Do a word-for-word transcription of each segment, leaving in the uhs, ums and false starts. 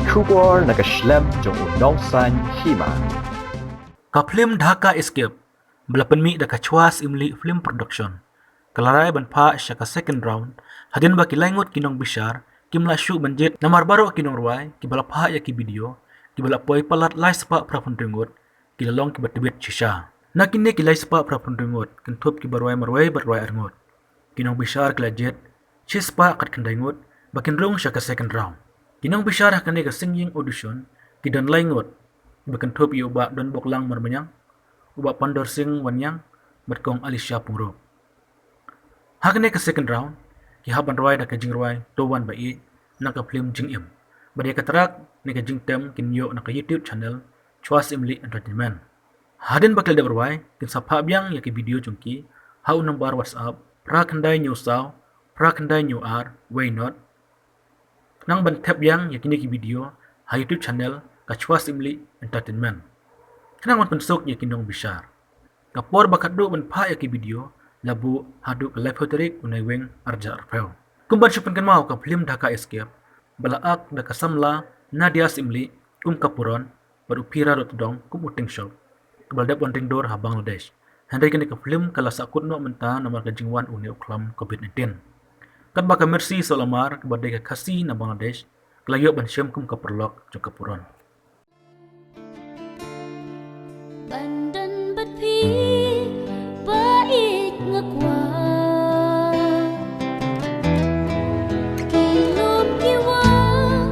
Khubor na ka shlem jong u nongsan hima. Ka phlim Dhaka Escape, ba la pynmih da ka Chwas Imli Film Production, ka la rai ban phah sha ka second round, hadien ba ki lai ngut ki nongbishar kim lah shuh ban jied, namar baroh ki nongrwai kiba la phah ïa ki video, kiba la poi palat lai spah phra phew hynriew ngut, ki la long kiba tbit shisha. Na kine ki lai spah phra phew hynriew ngut, kynthup kiba rwai marwei bad rwai arngut, ki nongbishar ki la jied shi spah khat khyndai ngut ba kin rung sha ka second round. Ki nongbishar ha kane ka singing audition ki don lai ngut, kiba kynthup ïa u Bah Donboklang Marbaniang, u Bah Pandor Singh Wanniang, bad Kong Alisha Pyngrope. Ha kane ka second round, ki hap ban rwai da ka jingrwai To Wan Ba Ïeit na ka phlim Jingim. Bad ïa ka track ne ka jingtem kin ïoh na ka YouTube channel Chwas Imli Entertainment. Hadien ba ki la dep rwai, kin sa phah biang ïa ki video jong ki ha u number WhatsApp phra khyndai hynñiew saw phra khyndai hynñiew ar wei not. Khnang ban thep biang ïa kine ki video ha YouTube channel ka Chwas Imli Entertainment, khnang ban pynsuk ïa ki nongbishar. Ka por ba khatduh ban phah ïa ki video la buh haduh ka laiphew tarik u Naiwieng arhajar arphew. Kum ban shu pynkynmaw, ka phlim Dhaka Escape ba la act da ka samla Nadia Syiemlieh kum ka Puron bad u Phira Rotdong kum u Tyngshop, kaba la dep wan ring dur ha Bangladesh. Hynrei kane ka phlim ka la sahkut noh mynta namar ka jingwan une u khlam covid nineteen. Katba ka Mercy Solamar, kaba dei ka Khasi na Bangladesh, ka la ïoh ban shim kum ka paralok jong ka Puron. Ban don bad phi, Ba Ïeit, nga kwah ki lum ki wah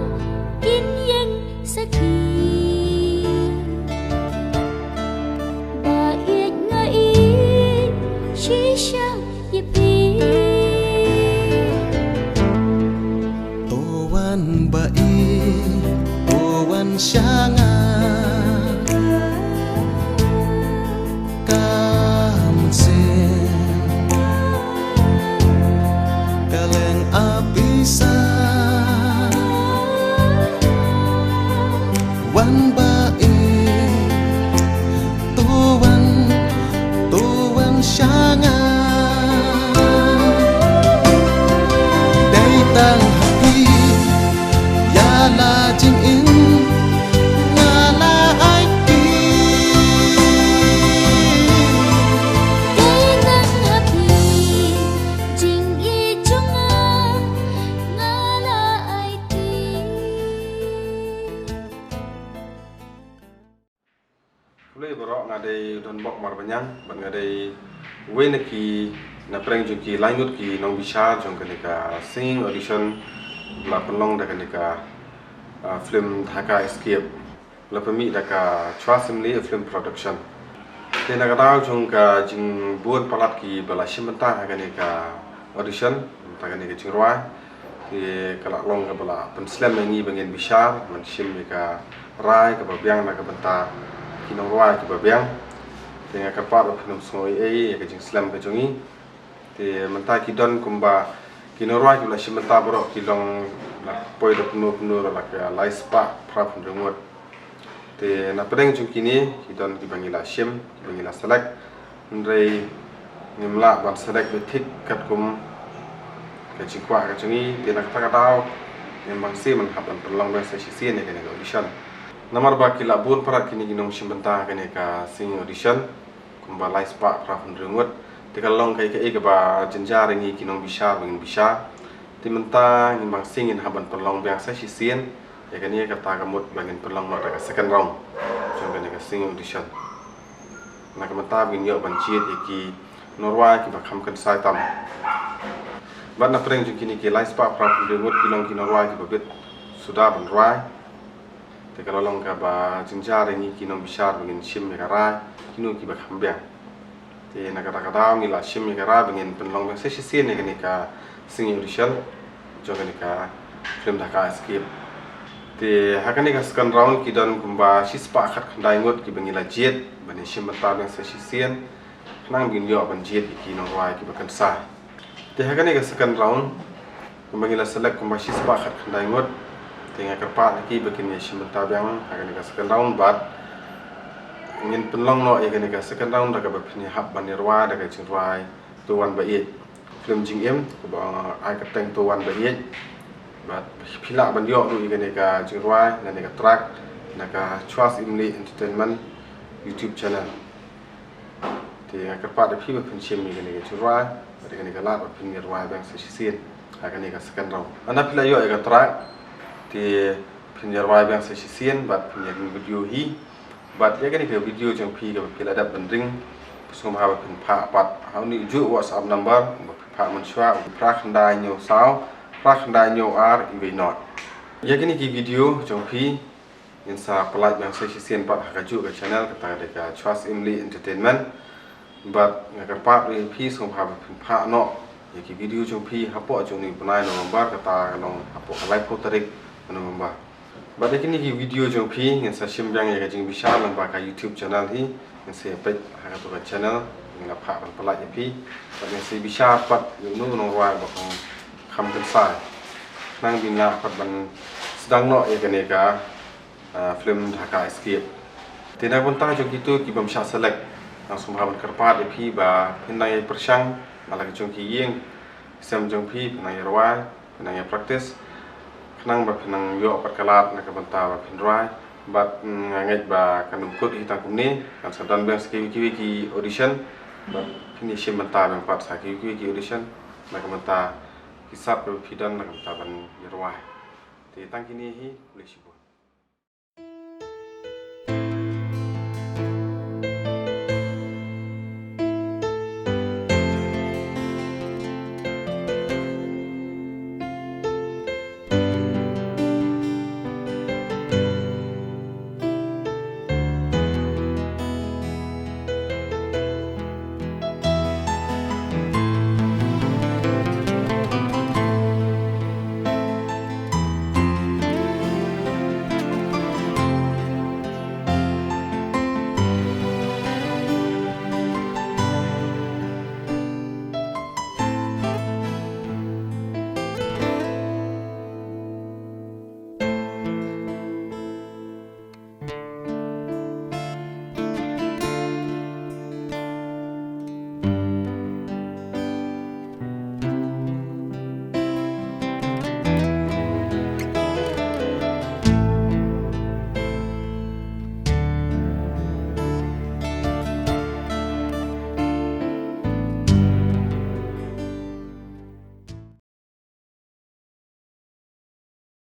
kin ïeng sakhi. Ba Ïeit, nga ïeit shisha ïa phi. To wan Ba Ïeit, to wan sha nga. Ka mynsiem ka leng ap isa. Wan Ba Ïeit, to wan, to wan sha nga. Dei tang ha phi ïa la jingim nga la ai kti. Dei tang ha phi jingïeit jong nga nga la ai kti. Khublei baroh, nga dei Donbok Marbaniang bad nga dei uwei na ki, na pdeng jong ki lai ngut ki nongbishar jong kane ka singing audition ba la pynlong da kane ka, ah, film Dhaka Escape, la pynmih da ka Chwas Imli Film Production. Te na ka daw jong ka jingbun palat kiba la shim bynta ha kane ka audition, bynta kane ka jingrwai, te ka la long kaba la pynslem ïa ngi ba ngin bishar ban shim ïa ka rai kaba biang na ka bynta ki nongrwai kiba biang. Te nga kyrpad ba phin ym sngew ei ei ïa ka jingslem ka jong ngi. Te mynta ki don kumba ki nongrwai kiba la shim bynta baroh ki long la poi da pynno pynno la ka lai spah phra phew hynriew ngut. Te na pdeng jong kine ki don kiba ngi la shim, kiba ngi la select. Hynrei ngim lah ban select beit thik katkum ka jingkwah ka jong ngi, te na kata ka daw ngim bang sien ban hap ban pynlong biang sa shisien ïa kane ka audition. Namar ba ki la bun palat kine ki nongshim bynta kane ka singing audition, kumba lai spah phra phew hynriew ngut. Te ka long kaei kaei kaba jynjar ïa ngi ki nongbishar ba ngin bishar. Te mynta ngim bang sien ngin hap ban pynlong biang sa shisien ïa kane, kata ka mut ba ngin pynlong noh da ka second round jong kane ka singing audition. Na ka bynta ba ngin ïoh ban jied ïa ki nongrwai kiba kham kynsai tam. Bad na pdeng jong kine ki lai spah phra phew hynriew ngut ki long ki nongrwai kiba bit suda ban rwai. Te ka la long kaba jynjar ïa ngi ki nongbishar ba ngin shim ïa ka rai kino kiba kham biang. Te na kata ka daw ngi la shim ïa ka rai ba ngin pynlong biang sa shisien ïa kane ka singing audition jong kane ka film Dhaka Escape. Te ha kane ka second round ki don kumba shi spah khat khyndai ngut kiba ngi la jied ban ïa shim bynta biang sa shisien, khnang ba ngin ïoh ban jied ïa ki nongrwai kiba kynsai. Te ha kane ka second round kumba ngi la select kumba shi spah khat khyndai ngut. Te nga kyrpad ïa ki ba kin ïa shim bynta biang ha kane ka second round bad ngin pynlong noh ïa kane ka second round da kaba phin ïa hap ban ïa rwai da ka jingrwai To Wan Ba Ïeit. Film Jingim kaba ai kyrteng To Wan Ba Ïeit. Bad phi lah ban ïoh ruh ïa kane ka jingrwai, na kane ka track, na ka Chwas Imli Entertainment YouTube channel. Te nga kyrpad ïa phi ba phin shim ïa kane ka jingrwai, bad ïa kane ka lad ba phin ïa rwai biang sa shisien ha kane ka second round. Ynda phi la ïoh ïa ka track, te phin ïa rwai biang sa shisien bad phin ïa ring video hi. Bad ïa kane ka video jong phi kaba phi la dep ban ring, sngewbha ba phin phah pat ha une u juh WhatsApp number ba phi phah mynshuwa, phra khyndai hynñiew saw, phra khyndai hynñiew ar, iwei not. Ïa kane ki video jong phi ngin sa pyllait biang sa shisien pat ha ka juh ka channel, kata ka dei ka Chwas Imli Entertainment. Bad nga kyrpad ruh ïa phi sngewbha ba phin phah noh ïa ki video jong phi hapoh jong une u bnai November, kata ka long hapoh ka laiphew tarik November. Bad ïa kine ki video jong phi ngin sa shim biang ïa ka jingbishar lyngba ka YouTube channel hi, ngin sa ïa peit ha kato ka channel, ngin ïa phah ban pyllait ïa phi. Bad ngin sa ïa bishar pat ïa uno uno u nongrwai ba kong kham kynsai, khnang ba ngin lah pat ban sdang noh ïa kane ka ah, film Dhaka Escape. Te na ka bynta jong kito ki bym shah select, nga sngewbha ban kyrpad ïa phi ba phin nang ïa pyrshang ha la ka jong ki ïing ki sem jong phi, phin nang ïa rwai, phin nang ïa practice, khnang ba phin nang ïoh pat ka lad na ka bynta ba phin rwai. Bad, mm, nga ngeit ba kan ym kut hi tang kumne, kan sa don biang sa kiwei kiwei ki audition. Bad phin ïa shim bynta biang pat sa kiwei kiwei ki audition na ka bynta ki sap kaba phi don na ka bynta ban ïa rwai. Te tang kine hi, khublei shibun.